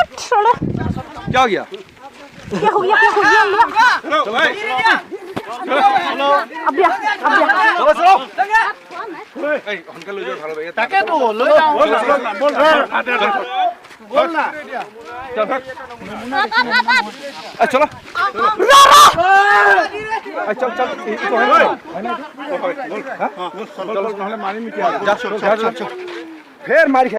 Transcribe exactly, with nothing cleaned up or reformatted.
हट, छोड़ो। क्या हो गया? क्या हो गया, क्या हो गया? अभी आ, अभी आ। चलो, चलो। ए, अंकल, लो जाओ, उठा लो भैया। ताके तो, लो जाओ। बोल ना, बोल ना, बोल ना। बोल ना। चल, हट। ए, चलो। ए, चल, चल, ये तो है ना। है ना? हाँ? चलो, चलो, चलो, मारी में क्या? जा, जा, जा, जा। फिर मारी